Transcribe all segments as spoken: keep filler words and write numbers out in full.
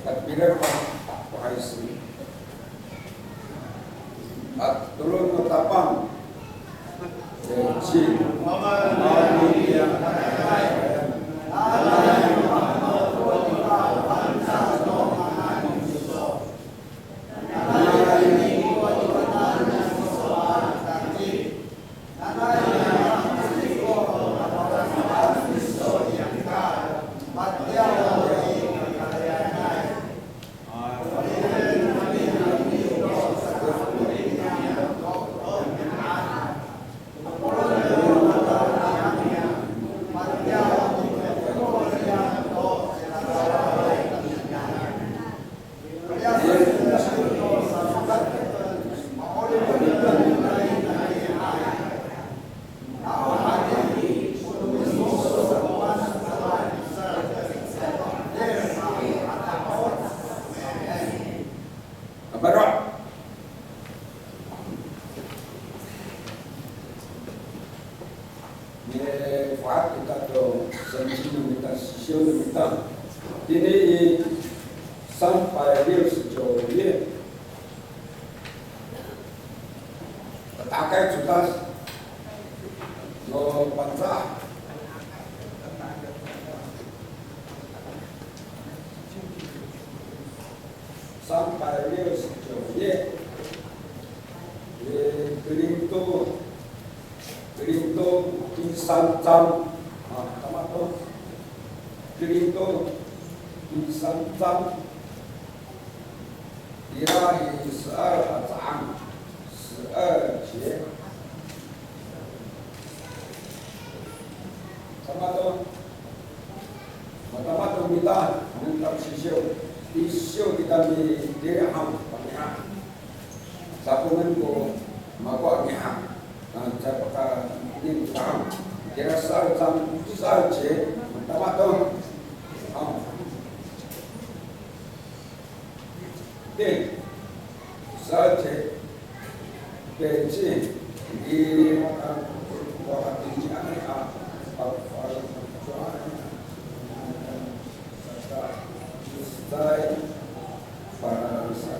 At pira pa, pa haisen. At tolo no tapang. Ci. Maro'. Mifohat kita to sencin no mita, sisiw no mita. Itini i 三百六十九页. Takay codad no Pangcah. 三百六十九页, えー、コリント、コリント第三章, a, tama to. コリント第三章, ira i 十二, a, ca'ang, 十二节. Tama to. Matama to mita, nengneng ta sisiw. Sisiw kita mitili haw, pangiha. Sapongen ko mako a ngiha. A, caay pakaenem kita haw. Kira 十二章, 十二节, matama to. Haw. 第十二节, 北京, di, a, para sa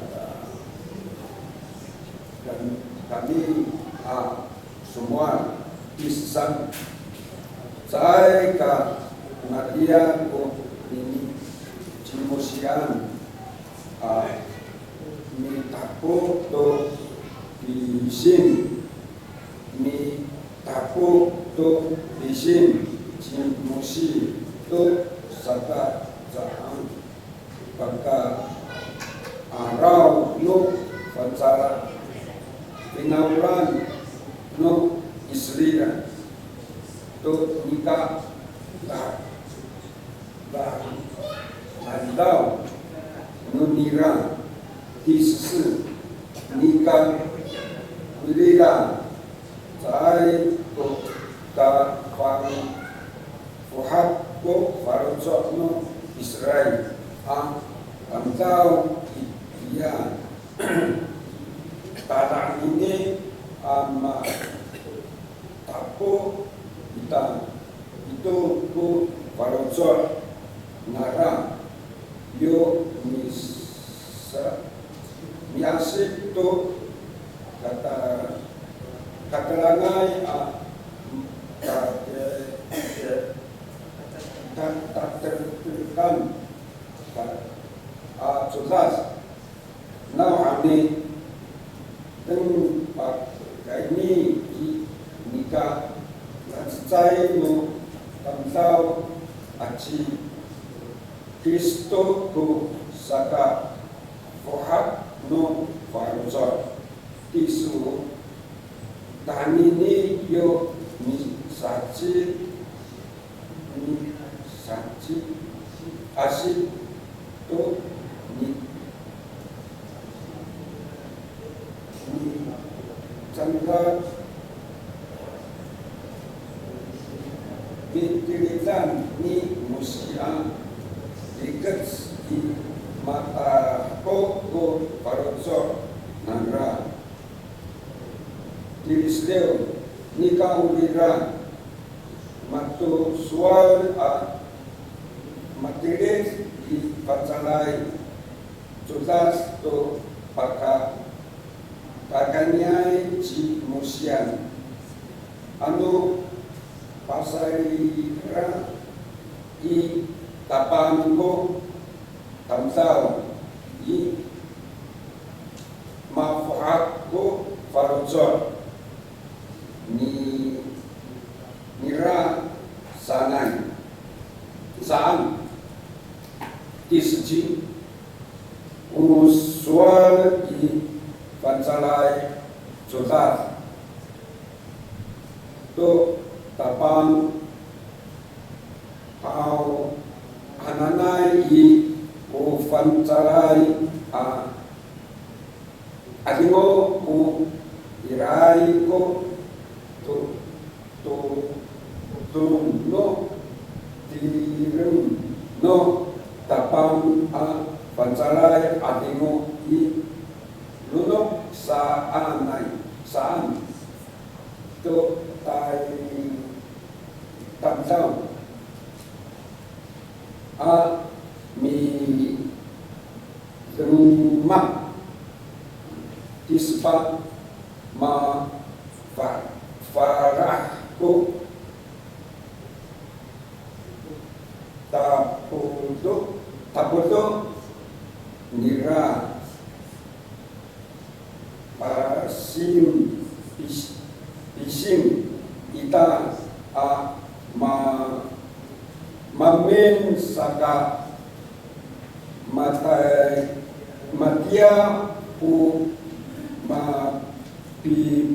kami, a, somowal, 第十三, caay ka ngatiyal ko nini ci Mosian, a, mitapok to pising, mitapok to pising ci Mosi to saka ca'ang paka'araw no fangcalay finawlan no Israil to nika ta, ta, tandaw no nira. 第十四, nika wirira caay ko kafangfohat ko faloco' no Israil a tamdaw itiya. Tada anini a matapok ita ito ko faloco' nara yo misa, miasip to kata, katalangay a kate, ka, katetekan, ka, a codad. Nawhani, teng pakayni i nika lacecay no tamdaw aci Kristo ko sakafohat no faloco'. 第十五, tanini yo misacil, misacil, asip to ni, ni, cangra mitilidan ni Mosi a rikec i matapok ko faloco' nangra. 第十六, nika orira mato sowal a matilid i fangcalay codad to paka, pakayniay ci Mosian. Ano pasayra i Tapang ko tamdaw i, mafohat ko faloco' ni, nira sanay saan. 第十节, o sowal i fangcalay codad to Tapang haw hananay i, o fangcalay a 'Adingo ko iraay ko to, to, todong no tireng no Tapang a fangcalay 'adingo i, lonok saanay saan to tay tamdaw a mi 'Emak, 第十八, ma, fa, falah ko tapodo, tapodo nira pasim, pis, pisim ita a ma, maemin saka matay, matiya ko mapi,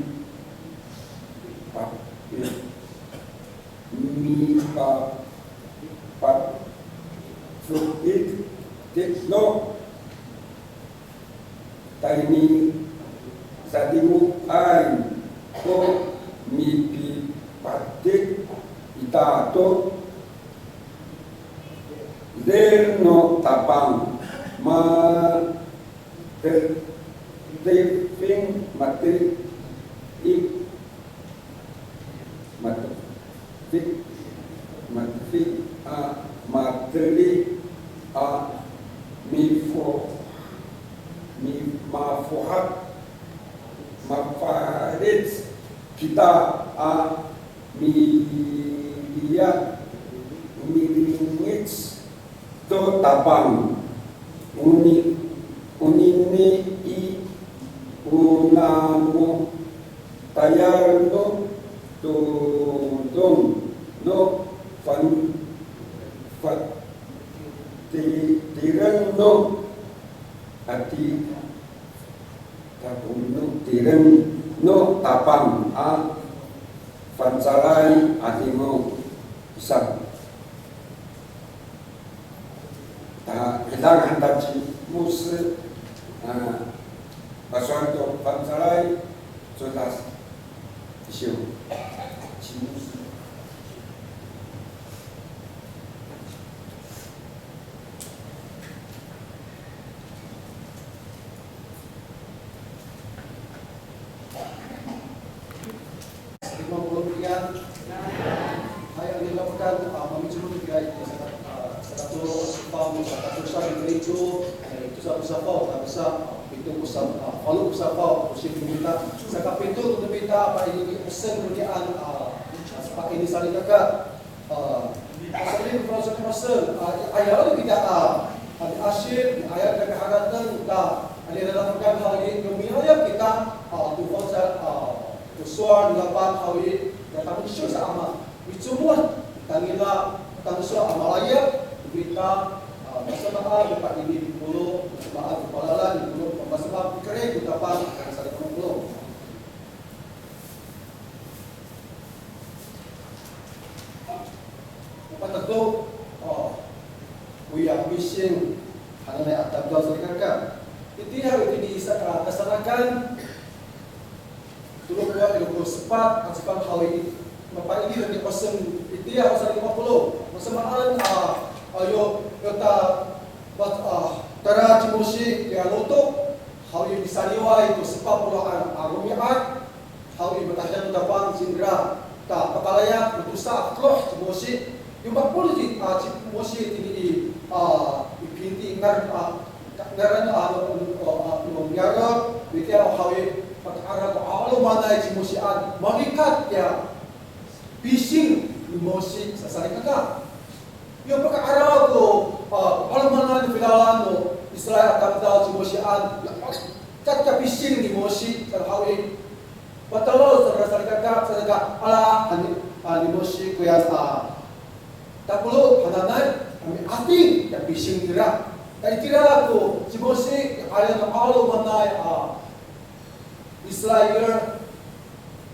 pa, mipa, pa, fokit, titlo tayni, sadimoay ko mipipatik ita to del no Tapang, ma, te, tefing mati, i, Matefik, matefik a mateli a mifo, mi, mafohat, mafalic kita a miliya, milingit to Tapang. Oni, onini i, o namo tayal no todong no fan, fa, ti, tireng no, ati, tapong no tireng no Tapang a fangcalay 'adingo sa. Ta, hidangan ta ci Mosi, a, pasowal to fangcalay codad. Isiw. Ci Mosi. Limang polo' kiya. Hay, ano lapekan, a, mamicomod kiya i saka, a, sakatolo, sapaw, sakatosa, sakatolo, e, tosa ko sapaw, sakatosa, a, pito ko sa, a, falo ko sapaw, ko sifo no mita. Sakapito ko no mita, paini, oseng no niyaan, a, paini salikaka. A, pasali ko faloco' no faloco', a, i, ayaw kita, a, a, miasip, i, ayaw kita kaharateng, ta, a, i, lalamekan haw i, no milayap kita, a, to fangcal, a, to sowal no Tapang haw i, ya tamsiw sa Ama, micomod, tangila, tamsiw a malayap, kita, a, masamaan ko paini no polo', masamaan ko palalan no polo', masamaan ko pikerid no Tapang, a, sa no polo'. Pateto, o, oya pising hananay a tamdaw salikaka. Itiya haw itini i sa, a, kasanakan, tolo ko wa, ilo ko sepat a cefang haw i, mapaini to ni oseng, itiya haw sa lima polo'. Masamaan, a, ayo, yo ta, pat, a, tara ci Mosi, ya lotok haw i misaliway to sepat polo' a, a romi'ad, haw i matahidang no Tapang cingra, ta pakalayap no tosa a teloh ci Mosi. Yo mapolong ci, a, ci Mosi tini i, a, i piti ngar, a, ka, Tayra no ano, ano, ano, ano niyaro', mitiya haw i, paka'araw ko 'alomanay ci Mosian, malikat ya pising ni Mosi sasalikaka. Yo paka'araw ko, a, 'alomanay no finawlan no Israil a tamdaw ci Mosian, ya malikat ya pising ni Mosi, sa haw i, patalaw sa salikaka, sa saka, ala, ani, ani Mosi koya, a, tapelo hananay, a mi'ating ya pising nira. Ta itira ko ci Mosi, aya no 'alomanay a Israil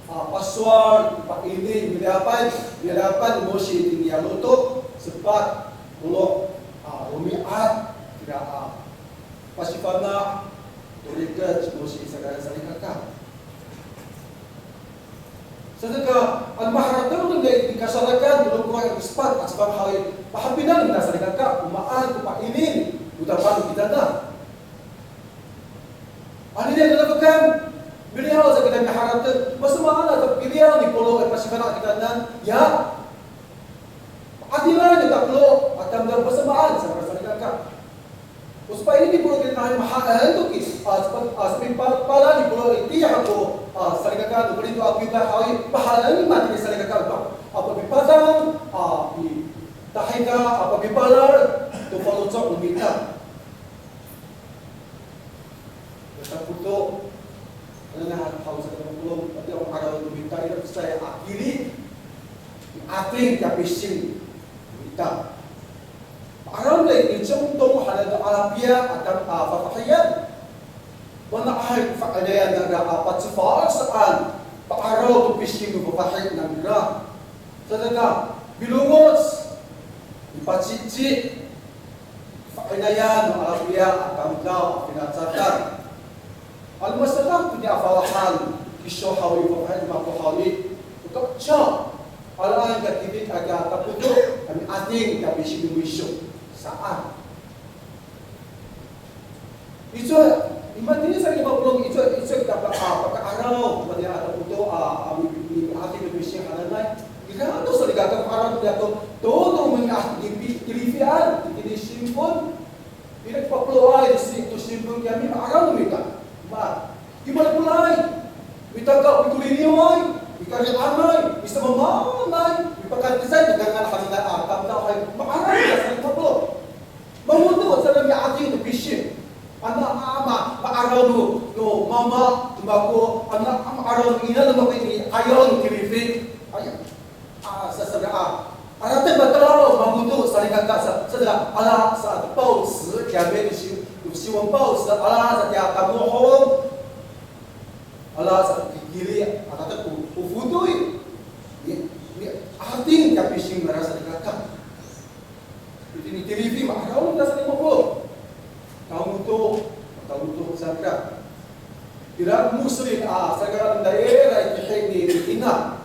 a pasowal, pa'ini, miliyapan, miliyapan ni Mosi itini ya lotok, sepat polo' a romi'ad, tira a pasifana', to rikec ci Mosi saka salikaka. Saka, ano maharateng no mita i kasarakat, no lokowan ko sepat a cefang haw i, pahapinang no mita salikaka, o maan ko pa'ini, o tapang no kitanan. Anini a dadafekan, miliyaw sa kita miharateng, masamaan a tapiliyaw ni Polo a pasifana' kitanan, ya. Pa'adingan no tapelo a tamdaw, masamaan sa salikaka. O sepat ini ni Polo kitanan mahaen to ki, a, sepat, a, sepat pala ni Polo itiya ko, a, salikaka no Korinto a kiyotay haw i, mahaen matini salikaka, a, papipadang, a, i, tahika, a, papipalal to faloco' no mita. Tapoto, ano na haw sa kapolong, pati o 'araw no mita ira ko saan a kili, ating kapising mita. 'Araw nira i Congtong hananay to Alapiya a tam-, a, fafahiyan. Mana'ay ko fa'inayan nangra a pacefal saan, pa'araw to pising no fafahi nangra. Saka, milongoc, mipacici, fa'inayan no Alapiya a tamdaw a finacadan. Ano masadak to niya falahan, kiso haw i, falahan mako haw i, o kacaw, alaen ka tifik a tapoto, a miating kapising no miso saan. Icowa, i matini sa lima polo', icowa, icowa kita pa, a, paka'araw, matini a tapoto, a, a, mi, mi, miating no pising hananay. Ira to salikaka, paka'araw to, to, to, to, mi, a, mi, pi, tilifian, itini sinpon. Ira papeloay to si, to sinpon kiyami, paka'araw no mita. Ma, kimalekolay, mitaka, mikoliniway, mikari'angay, misamaamaanay, mipakadesay, mikangan hananay, a, tamdaw hay, paka'araw kita sa lima polo'. Mangodo sa miating to pising. Ano a ma, ma'araw no, no mama, to mako, ano a ma'araw no ina, to mako i, ayaw no tilifik. Ayaw. A, sa, sa, a, a, tama, matalaw, mangodo salikaka sa, sa, ala sa 报纸 kiyami, 新, 新闻报纸, ala sa kiya kamohong. Ala sa kikili, a, tata ko, ko fodoy. Ni, ni, ating kapising nira salikaka. Itini tilifi, ma'araw no mita sa lima polo'. Tangoto, tangoto sa kira. Ira Muslim, a, sa kira daira i kihi ni ina.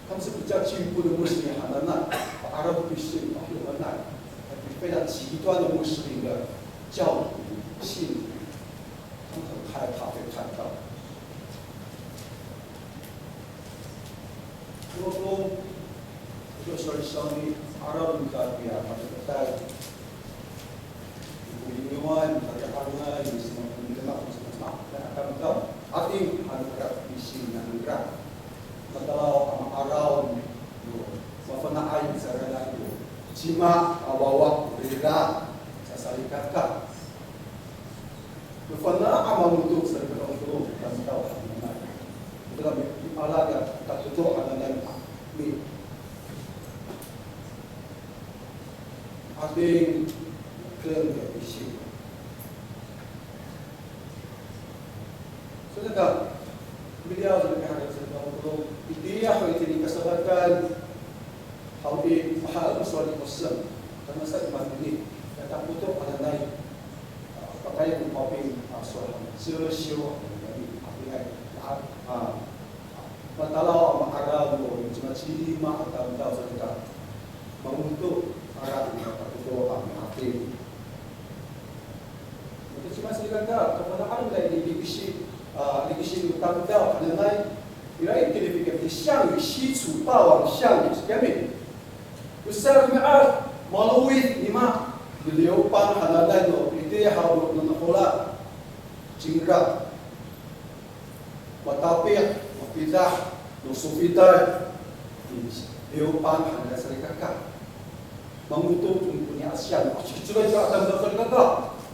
他们是比较进步的穆斯林，好的，那把阿拉伯穆斯林保留了那，比非常极端的穆斯林的教徒、信徒，他们很害怕被看到。 Pero kung ito, sorry, sorry, araw ng kapiya, matagtay. Iniwan, matagtay, iniwan, iniwan, iniwan, iniwan, iniwan, iniwan, iniwan, ating hangra, isin na hangra. Matalaw a ma'araw, no, mafana'ay sa rana, no, cima a wawa nira, sa salikaka. Mafana' a mangodo sa rikakaoto, tamdaw hananay. Ira mi, alaga, takoto hananay, mi, ating, ken, ya, isi. So, naka, miliyaw sa rikakaoto, itiya ho itini kasabakan, haw i, mahaen ko sowal i Posem, tangasa i matini, ya takoto hananay. Pakayni ko pa'epeng, a, sowal han, sisiw, a, a, matalaw a ma'araw no, cima cilima a tamdaw sa nika. Mangodo, ara, nika takoto a mi'ating. Ito cima sa nika, kafana'an nira i likisi, a, likisi no tamdaw hananay. Ira i tilifikan i 项羽西楚霸王项羽 kiyami. Saka romi'ad, malowid nima, Liyopan hananay no itiya haw no Nahola cingra. Matapi', mapidah, no sofitay. Liyopan hananay salikaka. Mangodo to koniya a siyam. A, cira, cira, a tamdaw salikaka.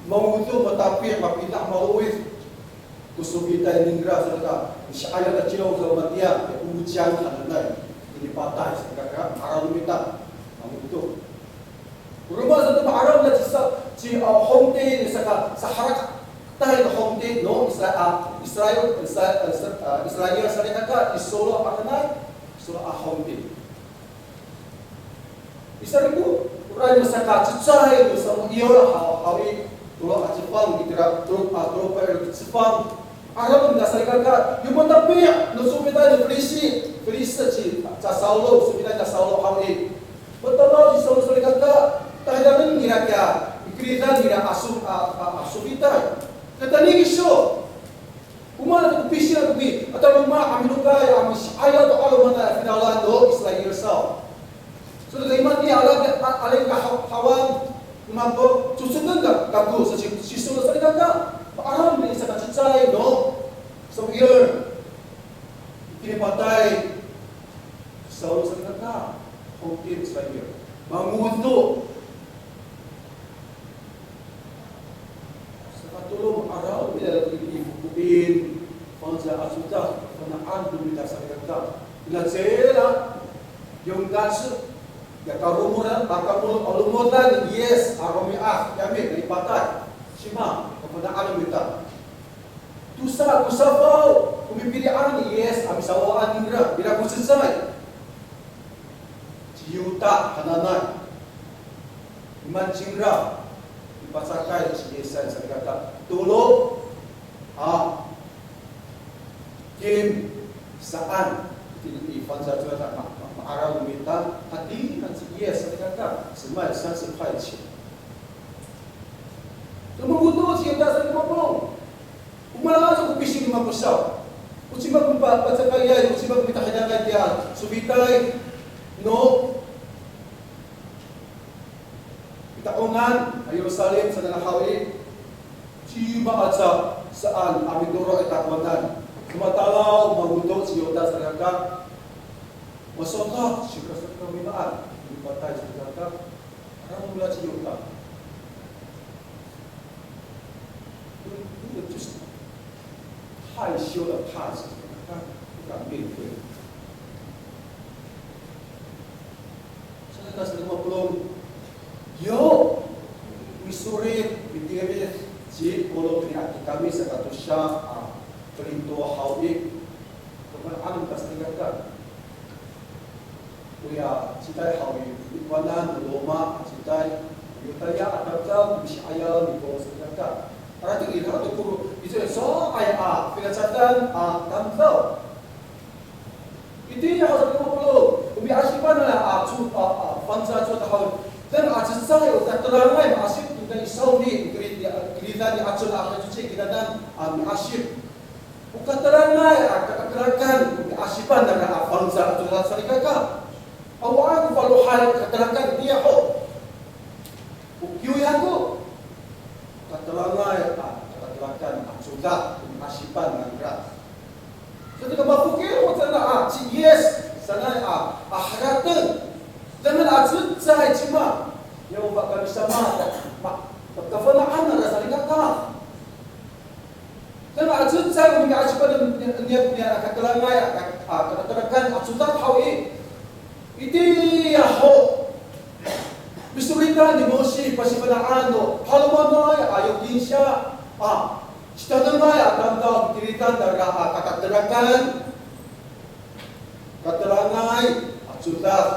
Mangodo, matapi', mapidah, malowid. Ko sofitay ningra salikaka, misi'ayaw ta ciyaw sa matiya, ya, 乌江 hananay, pinipatay salikaka, ma'araw no mita, mangodo. Roma sato ma'araw na ci sa, ci, a, hongti, saka, saharaktay no hongti, no, Isra-, a, Israel, Isra-, a, Isra-, a, Israel salikaka, i Solo hananay, Solo a hongti. I Sariko, ora i masaka cecay no Samuil haw, haw i, tolo a cefang, itira, tolo, a, tolo pay' cefang. Araw no mita salikaka, yo matapi', no sofitay no Filisti, Filisti ci, ca Saulo, sofitay ca Saulo haw i. Matalaw ci Saulo salikaka, tahidangen nira kiya, mikeridan nira a so-, a, a, a sofitay. Katayni kiso. O maan ko pising a toki, ato roma a milokay a misi'ayaw to 'alomanay a finawlan no Israil saw. So, ira matiya a, a, alaen ka haw-, hawan, o maan ko, cocoken ka, kako, sa ci, ci Saulo salikaka. Ma'araw no mita i sakacecay no Samuil. Pinipatay ci Saulo salikaka, hongti Israil. Mangodo. Saka tolo, ma'araw nira to i fokoin, fangcal a codad, kafana'an no mita salikaka. Nacila, yongkac, ya karomod, a karomod, a romodan ni Yis a romi'ad, yami, na mipatay. Cima, kafana'an no mita. Tosa ko safaw ko mipili'an ni Yis a misawawaan ningra, ira ko cecay. Ci Yuta hananay. Maan cingra, mipacakay ci Yisan salikaka. Tolo, a, kim, saan. Itini i fangcal codad ma, ma, ma'araw no mita, hatira ci Yis salikaka. Semay, 三十块钱. Tomo ko to ci Yuta salikaka. O malacecay ko pising no mako saw. O cima ko pa-, pacakayay, o cima ko pitahidangay tiya sofitay no pita'ongan a Yerusalem sanay haw i. Cima aca saan a mitoro' i takowanan. Matalaw, mangodo ci Yuta salikaka. Masowal, saka saan ko mimaan. Mipatay salikaka. 然后我们要去游荡。那，那个就是害羞的怕死，他不敢面对。Saka sa roma a polong, yo misorid, mitilid ci Pawlo toni a tikami saka tosa a Korinto haw i. Kafana'an no mita salikaka. Oya citay haw i, kowanan no Roma a citay, Yotaya a tamdaw, misi'ayaw ni Pawlo salikaka. Ora to ira to ko, iso, iso'ay a finacadaan a tamdaw. Itiya haw sa ko Pawlo, o mi'asipan a, a, co-, a, a, fangcal codad haw. Deng a cecay o katelangay ma'asip, tonini i sawni, keri-, keridan ni Acun a, a, cocay kinanan a mi'asip. O katelangay a kakatelakan, o mi'asipan nangra a fangcal a codad salikaka. Awa ko falohay a kakatelakan itiya ho. O kiyoy ako. O katelangay a kakatelakan a codad, o mi'asipan nangra. Sato ka mafokil ho cangra a ci Yis sanay a, a harateng. Dengan a cecay cima. Yaw, pakami sama. Ma, kafana'an nangra salikaka. Dengan a cecay o mi'asipan niya, niya, niya katelangay, a, a, kakatelakan a codad haw i. Itiya ho. Misoritan ni Mosi pasifana'an no 'alomanay a yo kinsya a citanengay a tamdaw, mitilidan nangra a kakatelakan. Katelangay a codad,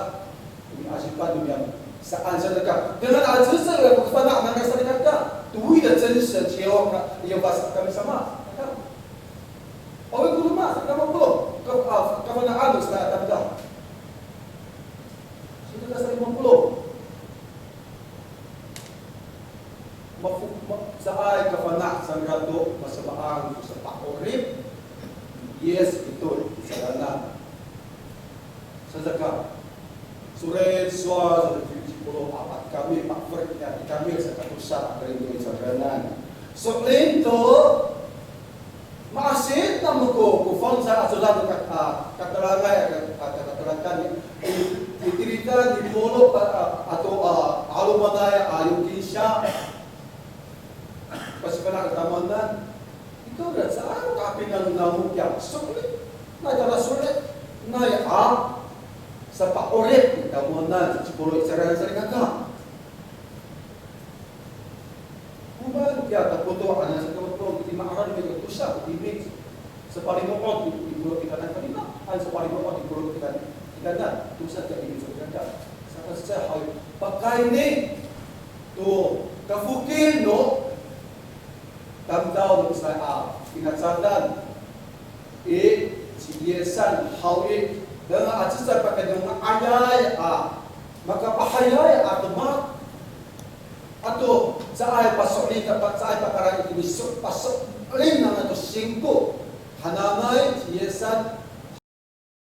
o mi'asipan no niyam saan sa naka. Dengan a cecay ko kafana' nangra sa naka. 独一的真神 Jehovah, Yehova kami sama. Awa ko roma sa kamo ko, ka, a, kafana'an no sa tamdaw. Sa naka sa lima polo'. Mafo-, ma-, caay kafana' cangra to masamaan ko sapa'orip. Yis kito i sasowalen. Saka, sored sowal sa ci Polo, apat kami, pa'fer kami, Sakatosa a Korinto i cairanan. So'elin to, ma'asin namo ko, ko fangcal a codad no ka, a, katelangay, a, a, katelangay i, i tiritan ni Pawlo, a, a, ato, a, 'alomanay a, a, yokinsya. Pasifana' tamowanan. Ito ra sa kapinang namo kiya so'elin. Nai tala so'elin. Nai a sapa'orip tamowanan ci Pawlo i cairanan salikaka. Komaen kiya tapoto anan sa tapoto, iti ma'araw no mita tosa ko timi. Sapalimo'ot i, i polo' kitanan kalima, ano sapalimo'ot i polo' kitanan, kitanan, tosa kiya timi sa kitanan. Saka sa haw, pakayni to kafokil no tamdaw no sa a finacadan i ci Yisan haw i, dengan a cecay pakayni no nga'ayay a makapahayay a demak. Ato caay paso'elin, caay pakayra itini so, paso'elin nangra to singko. Hananay ci Yisan